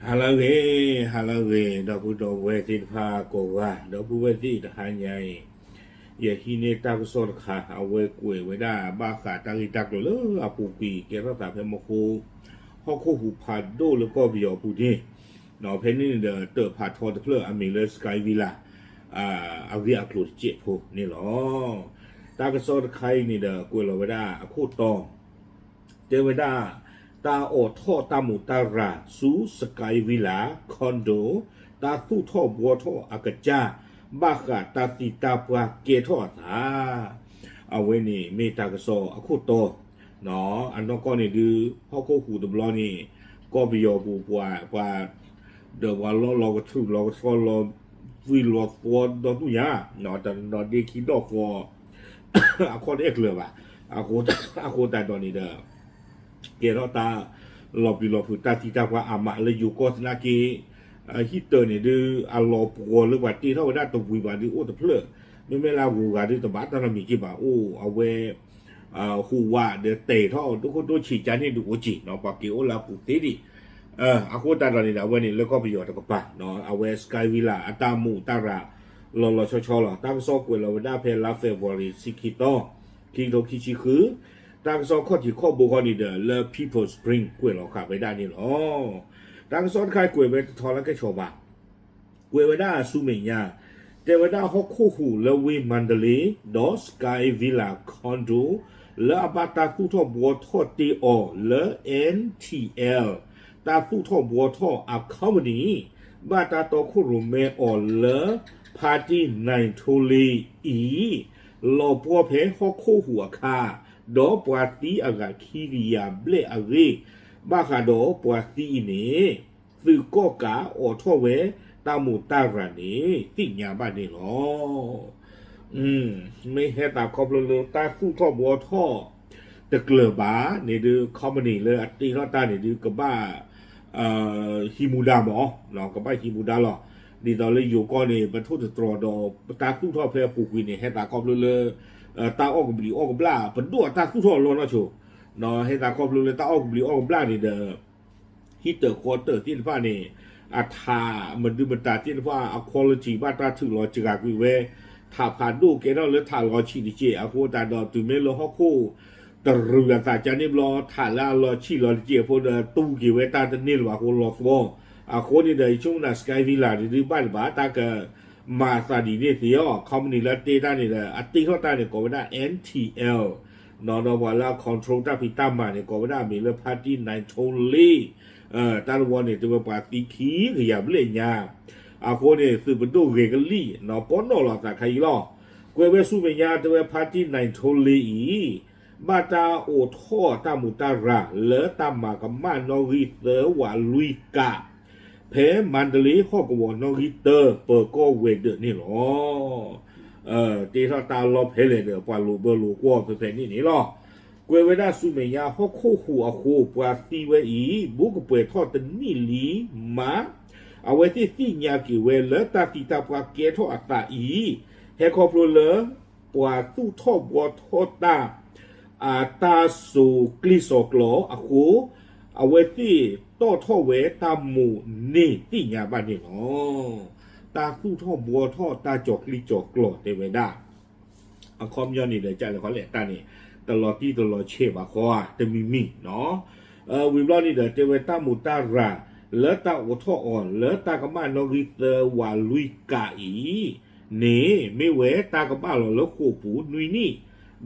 ဟါလၢအဂ့ၤ, ဟါလၢအဂ့ၤ ဒီပုၢ်ဒီဝဲၢ်သ့ၣ်တဖၣ်ကိးဂၤ, ဒီပုၢ်ဝဲၢ်သ့ၣ်တဟါညါအံၤ, ယဟံးန့ၢ်တၢ်ကစီၣ်တခါ အဝဲကွဲးဝဲဒၣ်ဘၣ်ဃးတၢ်ဂ့ၢ်တၢ်ကျိၤလၢအပူၤကွံာ် ကဲထီၣ်သးဖဲမဟိ ဟီၣ်ခိၣ်ဟူးဖးဒိၣ်လၢကီၢ်ပယီၤပူၤန့ၣ်, ဖဲန့ၣ်န့ၣ်ဒီး တၢးဖးထီတဖျၢၣ်အမံၤလၢ Sky Villa အဂ့ၢ်အကျိၤတစဲးဖိန့ၣ်လီၤ. တၢ်ကစီၣ်တခါအံၤန့ၣ်ဒီး ကွဲးလီၤဝဲဒၣ်အခိၣ်တီ တဲဝဲဒၣ် တၢ်အိးထီၣ်တၢ်မူးတၢ်ရၤဆူ Sky Villa condo တၢ်သူၣ်ထီၣ်ဘှီထီၣ်အကစၢ် ဘၣ်ဃးတၢ်သံတၢ်ပှၢ်ကဲထီၣ်အသး, အဝဲန့ၣ်မ့ၢ်တၢ်ကစီၣ်အခိၣ်တီ, အနီၢ်ကီၢ်န့ၣ်ဒုး ဟီၣ်ခိၣ်ဟူးတဘျီန့ၣ် ကီၢ်ပယီၤပူၤပှၤ ပှၤ ဒီးပှၤလီၢ်လီၤကထုးလီၤကထီလီၤ သွံၣ်လီၤသီဒီဒူၣ်ညါ, တနီၤဒ့ခံဒီၣ်ဃီ အခီၣ်တအဲၣ်ကျၢၤဘၣ်, အဃိသတးဒီးန့ၣ်ဒီး ကဲထီၣ်တၢ်လီၤပျံၤလီၤဖုးတၢ်သံတၢ်ပှၢ်အါမးလၢယိၤကီၢ်သနာ်က့, ဟံၣ်တၢးန့ၣ်ဒုး အလီၤပှီၤလၢပှၤတ့ထီၣ်ဝဲဒၣ်တဝံၤဘၣ်ဒုးအိၣ်တဖျၢၣ်, မ့မ့ၢ်လၢအဂုၤအဂၤဒုးတဘၣ်တၢ်နီတမံၤက့ၤဘၣ်အိၣ်, အဝဲ ဟူးဝးဒီးတဲာ်ထီၣ်ဒိၣ်ခိၣ်ဒိၣ်ဆံးကါန့ၣ်ဒုးအိၣ်က့ၤနီၤ ပှၤက့ၤအိၣ်လၢအပူၤသ့ဒံး, အဃိသတးဒီးန့ၣ်ဒီး အဝဲန့ၣ်လၢကီၢ်ပယီၤတကပၤ, အဝဲ Sky Villa အတၢ်မူးတၢ်ရၤ လီၤလီၤဆီဆီလီၤ. တၢ်ကစီၣ်ကွဲးလီၤဝဲဒၣ်ဖဲလါ February ဆံခံသီ, ခံကထိခံဆံဃု, တၢ်ကစီၣ်ခီၣ်ထံးခီၣ်ဘိခီန့ၣ်ဒီး လၢ People's Spring ကွဲးလီၤဃာ်ဝဲဒၣ်န့ၣ်လီၤ. တၢ်ကစီၣ်တခါကွဲးဝဲတထီလၢကဲဆီဘၣ် ကွဲးဝဲဒၣ်ဆူမဲာ်ညါ, တဲဝဲဒၣ်ဟီၣ်ခိၣ်ဟူးလၢဝ့ၢ်မါဒလ့ ဒီး Sky Villa condo လၢအဘၣ်တၢ်သူၣ်ထီၣ်ဘှီထီၣ်တ့ၢ်အီၤလၢ N T L တၢ်သူၣ်ထီၣ်ဘှီထီၣ်အ company ဘၣ်တၢ်တီခိၣ်ရိၣ်မဲအီၤလၢ ဖါတံၢ် နဲၣ်ထိလ့အံၤ လီၤပှီၢ်ဖဲဟီၣ်ခိၣ်ဟူးအခါ, ဒီးပှၤသံအဂၤခံကယၤဘျဲၣ်အဂ့ၢ်, ဘၣ်ဃးဒီးပှၤသံအံၤန့ၣ် သုးကီၣ်ကးအိးထီၣ်ဝဲတၢ်မူးတၢ်ရၤန့ၣ် သ့ၣ်ညါဘၣ်န့ၣ်လီၤ. မ့ၢ်ဟဲသးခီဖျိလၢတၢ်သူၣ်ထီၣ်ဘှီထီၣ်တကျၢၤဘၣ်န့ၣ်ဒုး company လၢအတ့ထီၣ်တၢ်န့ၣ်ဒုး ကဘၣ် ဟံးမူဒါမး, ကဘၣ်ဟံးမူဒါလီၤ. ဒ်သိးလၢယိၤကီၢ်န့ၣ် ပထိၣ်သတြီၤဒီး တၢ်သူၣ်ထီၣ်ဖဲအပူၤကွံာ်န့ၣ် ဟဲသးခီဖျိလၢ တၢ်အီၣ်ကဘျံးအီၣ်ကဘျၣ် ပဒိၣ်အတၢ်သူၣ်ထီၣ်လီၤနီၢ်ဆိ, ဟဲသးခီဖျိလၢတၢ်အီၣ်ကဘျံးအီၣ်ကဘျၣ်န့ၣ်ဒီး ဟံၣ်တၢးဃီတၢးသ့ၣ်တဖၣ်န့ၣ် အထးမဒုမတၤသ့ၣ်တဖၣ် အ quality ဘၣ်တၢ်ထုးလီၤစှၤကွံာ်ဝဲ, ထးဖးဒိၣ်ကဲထီၣ်လၢထးလီၤဆံးတက့ၢ်. အဃိသတးဒီး တုၤမ့ၢ်လၢဟီၣ်ခိၣ် တရံးအသးကါန့ၣ်ဘျီ ထးလၢအလီၤဆံးလီၤတက့ၢ်အဖိဒီး တူၢ်က့ၤဝဲတၢ်တန့ၢ်လၢၤဘၣ်အဃိလီၤသီ. အဃိန့ၣ်ဒီး ယဆိကမိၣ် Sky Villa န့ၣ်ဒုးဘၣ်တဘၣ် တၢ်ကမၤအသးဒ်န့ၣ်သ့ၣ်အီၤ, company လၢအတ့တၢ်န့ၣ်ဒီး အတ့ထီၣ်တၢ်န့ၣ် ကိးဝဲဒၣ် N T L ဒီးပှၤလၢအ control တၢ်ဖံးတၢ်မၤန့ၣ် ကိးဝဲဒၣ်အမံၤလၢ ဖါတံၢ် နဲၣ်ထိလ့, တၢ်တဝီန့ၣ် တဲဝဲပှၤသံခံကယၤဘျဲၣ်ညါ, အဃိန့ၣ် သုးပဒိၣ်ဂဲၤကလံၣ် ပီၣ်နီၣ်လီၤအသးခါအံၤလီၤ. ကွဲးဝဲဆူမဲာ်ညါ တဲဝဲဖါတံၢ် နဲၣ်ထိလ့အံၤ ဘၣ်တၢ်အိးထီၣ်တၢ်မူးတၢ်ရၤ လၢတၢ်မၤကမၣ်နီၣ်ဂံၢ်သၢဝးလွံၢ်ကး ဖဲမါဒလ့ဟီၣ်ကဝီၤနီၣ်ဂံၢ်တၢ ပၢၤကီၢ်ဝဲၤဒၢးန့ၣ်လီၤ. တ့ထီၣ်တၢ်လီၢ်ဖဲလဲၣ်ဒီး ပှၤလိာ်ဘၢလိာ်ကွီၢ်ဖဲဖဲန့ၣ်န့ၣ်လီၤ. ကွဲးဝဲဒၣ်ဆူမဲာ်ညါ ဟီၣ်ခိၣ်ဟူးအဃိ ပှၤသံဝဲအံၤ ဘူးကပှဲၤထီၣ်တနံၣ်လံမး, အဝဲသ့ၣ်သ့ၣ်ညါက့ၤဝဲလၢတၢ်သံတၢ်ပှၢ်ကဲထီၣ်အသးအံၤ ဟဲခီဖျိလၢ ပှၤသူၣ်ထီၣ်ဘှီထီၣ်တၢ် အတၢ်စိာ်ကျံၢ်စိာ်ကျီၤအဃိ အဝဲသ့ၣ်တီၣ်ထီၣ်ဝဲတၢ်မိၣ်န့ၢ်သ့ၣ်ညါဘၣ်န့ၣ်လီၤ. တၢ်သူၣ်ထီၣ်ဘှီထီၣ်တၢ်စိာ်ကျံၢ်စိာ်ကျီၤတဲဝဲဒၣ် အခီပညီန့ၣ်ဒီး ကလဲၤခီလဲၣ်တၢ်န့ၣ် တလီၤတံၢ်တလီၤဆဲးဘၣ်ဃီဧါ တမံၤမံၤနီၤ. ဝံၤဘျီန့ၣ်ဒီး တဲဝဲတၢ်မူးတၢ်ရၤ လၢတၢ်အိးထီၣ်အီၤ လၢတၢ်ကမၣ်နီၣ်ဂံၢ်သၢဝးလွံၢ်ကးအံၤန့ၣ် မ့ၢ်ဝဲတၢ်ကဘၣ်လီၤလၢဃိာ်ပူၤနွံနံၣ်,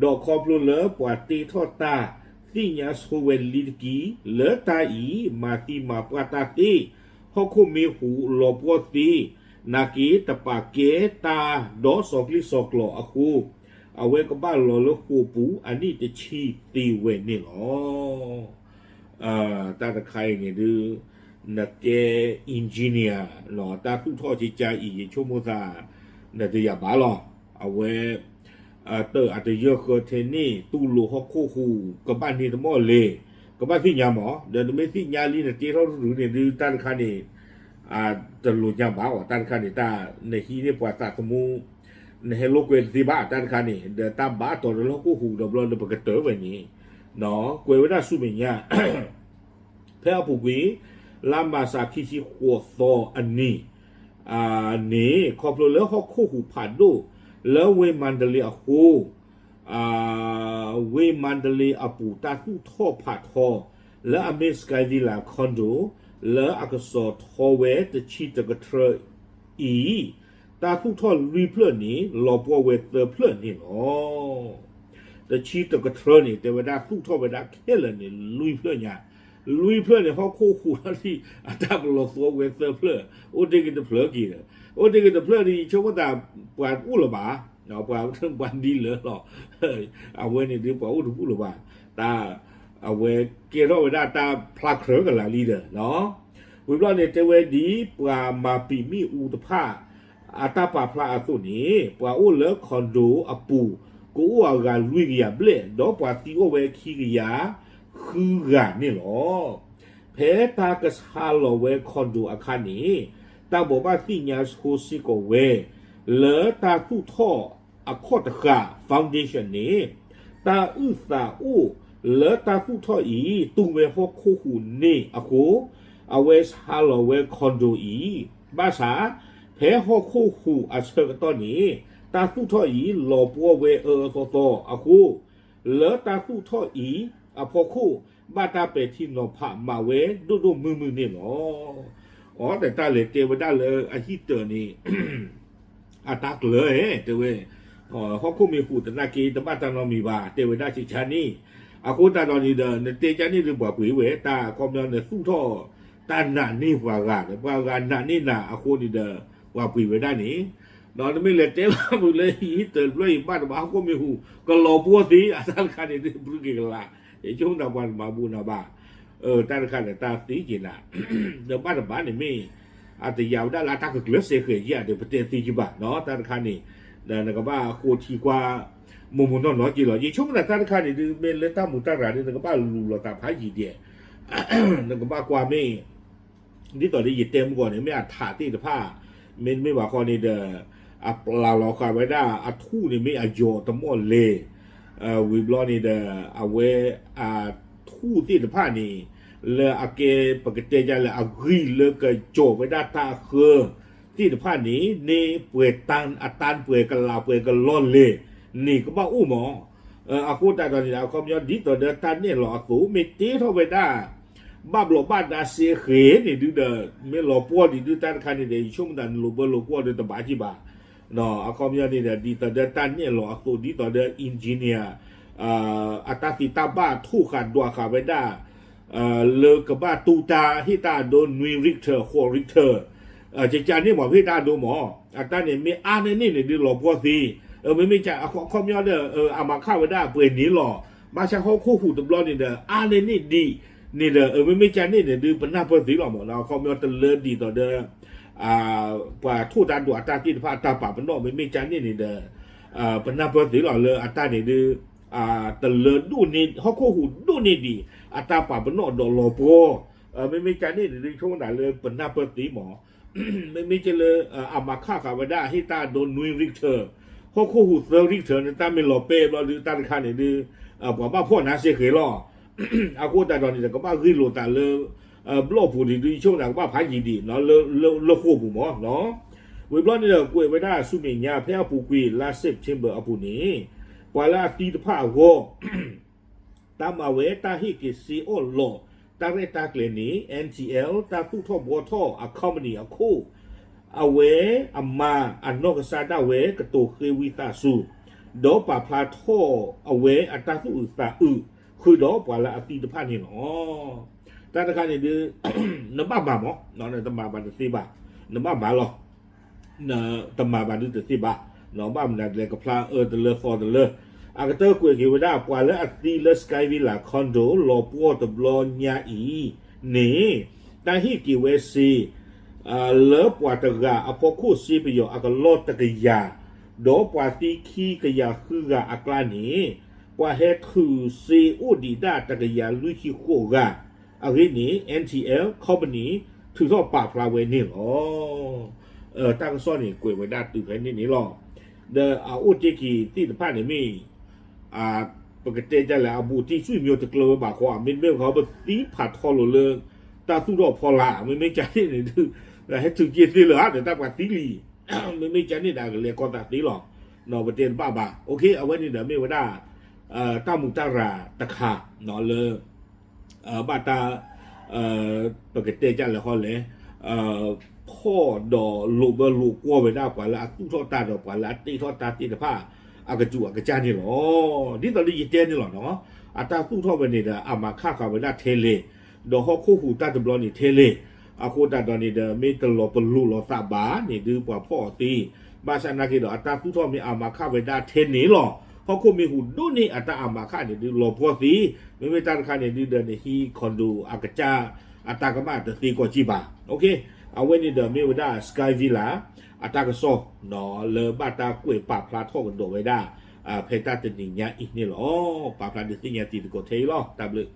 ဒီးခီဖျိလၢပှၤတ့ထီၣ်တၢ် သ့ၣ်ညါဆိဝဲလံတက့ၢ် လၢတၢ်အံၤ မၤသံမၤပှၢ်တၢ်သ့, ဟီၣ်ခိၣ်မ့ၢ်ဟူးလီၤပှီၢ်သ့, နာ်က့တပာ်ကဲတၢ်ဒီးစီၤကျံးစီၤကျီၤအဃိ, အဝဲကဘၣ်လီၤလၢဃိာ်ပူၤအနံၣ်တဆံသ့ဝဲန့ၣ်လီၤ. တၢ်တခါအံၤန့ၣ်ဒုး နကဲ engineer လီၤ တၢ်သူၣ်ထီၣ်ကကါအံၤ ယဆိကမိၣ်သး နတယာ်ဘၣ်လီၤ. အဝဲ တၢ်အတယၢၢ်ဃၢထဲန့ၣ် တူၢ်လိာ်ဟီၣ်ခိၣ်ဟူး ကဘၣ်န့ၢ်တမီၢ်လဲၣ်, ကဘၣ်သ့ၣ်ညါမး, ဒီးနမ့ၢ်သ့ၣ်ညါလံ နတ့ထီၣ်တရုၤန့ၣ်ဒုး တၢ်တခါန့ၣ် တလိၣ်ညါဘၣ်အီၤ, တၢ်တခါန့ၣ် တၢ်နဟံးန့ၢ်ပှၤသးသမူ နဟဲလိာ်ကွဲတသ့ဘၣ် တၢ်တခါန့ၣ်, ဒီးတၢ်ဘၣ်တီၤဒီးလၢဟီၣ်ခိၣ်ဟူးဒီးဘျီဒီးပကတၢၢ်ဝဲန့ၣ်, ကွဲးဝဲဒၣ်ဆူမဲာ်ညါ ဖဲအပူၤကွံာ် လါမၢ်ၡးခံဆံဃိးသီအနံၤ န့ၣ် ခီဖျိလၢဟီၣ်ခိၣ်ဟူးဖးဒိၣ် လၢဝ့ၢ်မါဒလ့အဃိ ဝ့ၢ်မါဒလ့အပူၤတၢ်သူၣ်ထီၣ်ဖးထီ လၢအမ့ၢ် Skyvilla condo လၢအကစီၤထီဝဲတဆံတကထြၢအံၤ တၢ်သူၣ်ထီၣ်လွံၢ်ဖျၢၣ်န့ၣ် လီၤပှီၢ်ဝဲသၢဖျၢၣ်န့ၣ်လီၤ. တဆံတကထြၢန့ၣ် တဲဝဲဒၣ်သူၣ်ထီၣ်ဝဲဒၣ်ခဲလၢာ်န့ၣ် လွံၢ်ဖျၢၣ်ညါ, လွံၢ်ဖျၢၣ်န့ၣ် ဟီၣ်ခိၣ်ဟူးလီၤလံ အတၢ်ကလီၤသီဝဲသၢဖျၢၣ်, အိၣ်တ့ၢ်က့ၤတဖျၢၣ်က့ၤဒီး, အိၣ်တ့ၢ်က့ၤတဖျၢၣ်ဒီး ယဆိကမိၣ်သး ပှၤအိၣ်လၢၤဘၣ်, ပှၤ ပှၤဒ်လၢလီၤ, အဝဲန့ၣ်ဒ်ပှၤအိၣ်တဘူၣ်လၢၤဘၣ်, တၢ် အဝဲကဲထီၣ်ဝဲဒၣ်တၢ်ဖျါခြၢကလးလံဒီး ဝံၤဘျီန့ၣ် တဲဝဲဒ်ပှၤမၤပံာ်မ့ၣ်အူတဖၣ် အတၢ်ပာ်ဖျါအသိးန့ၣ် ပှၤအိၣ်လၢ condo အပူၤ ကအိၣ်အဂၤလွံၢ်ကယၤဘျဲၣ် ဒီးပှၤသံအိၣ်ဝဲခံကယၤဃုဂၤန့ၣ်လီၤ. ဖဲတၢ်ကဆါလီၤဝဲ condo အခါန့ၣ် တၢ်ဘိးဘၣ်သ့ၣ်ညါဆိစ့ၢ်ကီးဝဲ လၢတၢ်သူၣ်ထီၣ်အခီၣ်တဃာ် foundation န့ၣ် တၢ်အုၣ်သးအိၣ်လၢတၢ်သူၣ်ထီၣ်အံၤ တူၢ်ဝဲဟီၣ်ခိၣ်ဟူးန့ၢ်အဃိ အဝဲဆါလီၤဝဲ condo အံၤ, ဘၣ်ဆၣ် ဖဲဟီၣ်ခိၣ်ဟူးအဆၢကတီၢ်န့ၣ် တၢ်သူၣ်ထီၣ်အံၤ လီၤပှီၢ်ဝဲအၢအၢသီသီအဃိ လၢတၢ်သူၣ်ထီၣ်အံၤအဖီခိၣ် ဘၣ်တၢ်ပဲာ်ထံနီၤဖးမးဝဲဒိၣ်ဒိၣ်မုၢ်မုၢ်န့ၣ်လီၤ. အီ တၢ်လဲၤတဲဝဲဒၣ်လၢအဟံၣ်တၢၤန့ၣ် အတၢ်ကျၢၤဧဲ တဲဝဲ, ဟီၣ်ခိၣ်မ့ၢ်ဟူးသနာ်က့ တဘၣ်တၢ်နီတမံၤဘၣ် တဲဝဲဒၣ်စ့ၢ်ကီးန့ၣ်, အဃိသတးဒီးန့ၣ်ဒီး နတဲကါန့ၣ်ဒီးပှၤပှ့ၤဝဲ တၢ်အခီပညီနသူၣ်ထီၣ် တၢ်နာ်န့ၢ်ပှၤဂၤဒီး ပှၤဂၤနာ်န့ၢ်နၤအဃိန့ၣ်ဒီး ပှၤပှ့ၤဝဲဒၣ်န့ၣ်, ဒီးနမ့ၢ်လဲၤတဲဘၣ်မုာ်လၢဟံၣ်တၢၤတဖျၢၣ်အံၤ ဘၣ်တဘၣ်ဟီၣ်ခိၣ်မ့ၢ်ဟူး ကလီၤပှီၢ်သ့ အတၢ်တခါန့ၣ်ဒ်ဘြုးက့ၤကလာ်, ယဆိကမိၣ်ပှၤတမၤဘူၣ်နၤဘၣ်, တၢ်တခါန့ၣ်တၢ်သ့က့ၤနၤ, ဒီးဘၣ်တဘၣ်န့ၣ်မ့ၢ် အတယာ်ဝဲဒၣ်လၢအတၢ်ကကျၢၤစဲဃဲၤယဲၢ်ဒီး ပတဲသ့ကဘၣ်နီၤ တၢ်တခါန့ၣ်, ဒီးနကဘၣ်ဃိထံကွၢ် မိၢ်မိၢ်နီၢ်နီၢ်က့ၤလီၤ. ယဆိကမိၣ်သးတၢ်တခါန့ၣ်ဒုး မ့ၢ်လၢတၢ်မူးတၢ်ရၤဒုး နကဘၣ်လူၤလီၤသးဖးယံာ်ဒဲး, နကဘၣ်ကွၢ်မ့ၢ် ဒ်သိးဒီးယတဲမုၢ်ဂီၤန့ၣ် မ့ၢ်အထးသ့ၣ်တဖၣ်, မ့တမ့ၢ်ဘၣ်ဃီန့ၣ်ဒီး အပျၢ်လီၤဃာ်ဝဲဒၣ်အထူၣ်န့ၣ် မ့ၢ်အယီၤတမီၣ်လဲၤ, ဝံၤဘျီန့ၣ်ဒီး အဝဲအထူၣ်သ့ၣ်တဖၣ်န့ၣ် လၢအကဲ ပကတဲဒ်လဲၣ် အဂံၢ်လၢကကၠီၤဝဲဒၣ်တၢ်အဃၢသ့ၣ်တဖၣ်န့ၣ် န့ၢ်ပှဲၤတၢ်အတၢ်ပှဲၤကလးပှဲၤကလီလဲၤန့ၣ် ကဘၣ်အိၣ်မး, အဃိသတးဒီးန့ၣ်ဒီး အခီပညီဒ်သိးဒီးတၢ်နဲၣ်လီၤအသိး မ့ၢ်တ့ထီၣ်ဝဲဒၣ် ဘၣ်ဘျီးဘၣ်ဒါစ့ဃဲၤန့ၣ်ဒုးဒီး မ့ၢ်လီၤပှီၢ်ဒံးဒုးတၢ်တခါန့ၣ်ဒီး ယဆိကမိၣ်သးနလိာ်ဘၢလိာ်ကွီၢ်ဒီးတဘၣ်ကံဘၣ်, အခီပညီန့ၣ်ဒီး ဒ်သိးဒီးတၢ်နဲၣ်လီၤအသိး ဒ်သိးဒီး engineer အတၢ်သ့တၢ်ဘၣ်ထိၣ်ဃာ်ဒွးဃာ်ဝဲဒၣ် လၢကဘၣ်တူၢ်တၢ်ဟ့ၣ်တၢ်အဒိ နွံ Richter ဃိး Richter ကကန့ၣ်မ့ၢ်ဟ့ၣ်တၢ်အဒိမး, အတၢ်န့ၣ်မ့ၢ်အါန့ၢ်န့ၣ်န့ၣ်ဒုးလီၤပှီၢ်သ့, မ့မ့ၢ်အခီပညီဒီး အမၤခၣ်ဝဲဒၣ်ပှဲၤန့ၣ်လီၤ, ဘၣ်ဆၣ်ဟီၣ်ခိၣ်ဟူးတဘျီန့ၣ်ဒီး အါန့ၢ်န့ၣ်ဒံးန့ၣ်ဒီး မ့မ့ၢ်ကန့ၣ်န့ၣ်ဒုး ပနၢ်ပၢၢ်သ့လီၤမး, အခီပညီတလၢဒ်သိးဒီး ပှၤထိၣ်တၢ်ဒွးတၢ်သ့ၣ်တဖၣ်အတၢ်ပာ်ပနီၣ် မ့မ့ၢ်ကန့ၣ်န့ၣ်ဒီး ပနၢ်ပၢၢ်သ့လီၤလၢအတၢ်န့ၣ်ဒုး တလၢဒိၣ်န့ၢ် ဟီၣ်ခိၣ်ဟူးဒိၣ်န့ၢ်ဒံး အတၢ်ပာ်ပနီၣ်ဒီးလီၤပှီၢ်, မ့မ့ၢ်ကန့ၣ်န့ၣ်ဒုး ဆိကမိၣ်သးလၢပနၢ်ပၢၢ်သ့မး, မ့မ့ၢ်ကလၢ အမၤခၣ်ဃာ်ဝဲဒၣ်ဟ့ၣ်တၢ်အဒိ နွံ Richter ဟီၣ်ခိၣ်ဟူး သၢ Richter န့ၣ် တၢ်မ့ၢ်လီၤပဲဘျီဒုးတၢ်တခါန့ၣ်ဒုး ပှၤဘၣ်ဖှီၣ်နါစ့ဃဲၤလီၤ, အဃိသတးဒီးန့ၣ်ဒီး ကဘၣ်ဂ့ၢ်လိာ်သးလၢ ဘျီၣ်ပူၤန့ၣ်ဒုး ယဆိကမိၣ်သးကဘၣ်ဖးယံာ်ဒံး လၢဃိာ်ပူၤမး, ဝံၤဘျီန့ၣ်ဒီးကွဲးဝဲဒၣ်ဆူမဲာ်ညါ ဖဲအပူၤကွံာ်လါ September အပူၤန့ၣ် ပှၤလၢအသံတဖၣ်အဂီၢ် တၢ်မၤဝဲတၢ်ဟ့ၣ်က့ၤစ့အီၣ်လီး တၢ်ရဲၣ်တၢ်ကျဲၤန့ၣ် NTL တၢ်သူၣ်ထီၣ်ဘှီထီၣ်အ company အခိၣ် အဝဲအမါအနီၢ်ကစၢ်ဒၣ်ဝဲ ကတိၤဃ့ဝံသးစူၤ ဒီးပာ်ဖျါထီၣ်အဝဲအတၢ်သူၣ်အုးသးအုး ဃုာ်ဒီးပှၤလၢအသံတဖၣ်န့ၣ်လီၤ. တၢ်တခါန့ၣ်ဒုး နဘၣ်မၤမး နတမၤဘၣ်တသ့ဘၣ်, နဘၣ်မၤလီၤ. တမၤဘၣ်ဒုးတသ့ဘၣ်, ဘၣ်မနုၤလဲၣ် ကဖျါအၢတလၢသီတလၢ, အကတၢၢ်ကွဲးက့ၤဝဲဒၣ် ပှၤလၢအသံလၢ Skyvilla condo လီၤပှီၢ်တဘျီညါအံၤန့ၣ် တၢ်ဟ့ၣ်က့ၤဝဲစ့ လၢပှၤတဂၤအဖီခိၣ်စ့ပယီၤအကလီၢ်တကယၤ, ဒီးပှၤသံခံကယၤဃုဂၤအကျါန့ၣ် ပှၤဟဲထုးစ့အိၣ်ဒံးဒၣ်တကယၤလွံၢ်ဆံဃိးဂၤ, အဂ့ၢ်န့ၣ် NTL company ထုးထီၣ်ပာ်ဖျါဝဲန့ၣ်လီၤ. တၢ်ကစီၣ်န့ၣ်ကွဲးဝဲဒၣ်တုၤဖဲန့ၣ်န့ၣ်လီၤ. ဒီးအအိၣ်တ့ၢ်က့ၤသ့ၣ်တဖၣ်န့ၣ်မ့ၢ် ပကတဲဒ်လဲၣ် အဘူးတံၢ်သွံၣ်မၠိတကျၢၤဝဲဘၣ်ဃီ မ့တမ့ၢ်ဃီ ပသံဖးထီလိာ်လၢ တၢ်သူၣ်ထီၣ်ဖီလာ် မ့မ့ၢ်ကန့ၣ်န့ၣ်ဒုး ဟဲထုးက့ၤသ့လၢၤဧါ ဒီးတၢ်ပှၤသံလံ, မ့မ့ၢ်ကန့ၣ်ဒီး အကလဲၤကီသးသ့လီၤ. ပတဲတဘၣ်ဘၣ်. အဝဲန့ၣ်ဒီးမ့ၢ်ဝဲဒၣ် တၢ်မူးတၢ်ရၤတခါ လၢ ဘၣ်တၢ် ပကတဲကလဲၤဃီလဲၣ်, ဖီၣ်ဒီးလိာ်ဘၢလိာ်ကွီၢ်ဝဲဒၣ်ပှၤလၢအသူၣ်ထီၣ်တၢ်ဒီးပှၤလၢအတ့ထီၣ်တၢ်သ့ၣ်တဖၣ် အကစူၢ်အကစၢ်န့ၣ်လီၤ. ဒ်သိးလၢယတဲန့ၣ်လီၤနီၤ, အတၢ်သူၣ်ထီၣ်ဝဲန့ၣ်ဒီး အမၤခၣ်ဃာ်ဝဲဒၣ်ထဲလဲၣ်, ဒီးဟီၣ်ခိၣ်ဟူးတၢ်တဘျီန့ၣ်ထဲလဲၣ်, အဃိသတးဒီးန့ၣ်ဒီး မ့ၢ်တလီၤပလိာ်လိာ်သးဘၣ်န့ၣ်ဒုး ပှၤဖီၣ်အီၤသ့, ဘၣ်ဆၣ်နာ်က့ဒီး အတၢ်သူၣ်ထီၣ်မ့ၢ်အမၤခၣ်ဝဲဒၣ်ထဲန့ၣ်လီၤ. ဟီၣ်ခိၣ်မ့ၢ်ဟူးဒိၣ်န့ၢ်အတၢ်အမၤခၣ်န့ၣ်ဒုး လီၤပှီၢ်သ့, မ့မ့ၢ်တၢ်တခါန့ၣ်ဒုးဒီးန့ၣ် ဟံး condo အကစၢ် အတၢ်ကမၣ်တသ့ကီးကံဘၣ်. အဝဲန့ၣ်ဒီးမ့ၢ်ဝဲဒၣ် Sky Villa အတၢ်ကစီၣ် လၢဘၣ်တၢ်ကွဲးပာ်ဖျါထီၣ်ကဒီးဝဲဒၣ် ဖဲတၢ်တနံၤညါအံၤန့ၣ်လီၤ. ပာ်ဖျါဒုးသ့ၣ်ညါတံၤသကိးထဲအံၤလီၤ. တၢ်ဘျုး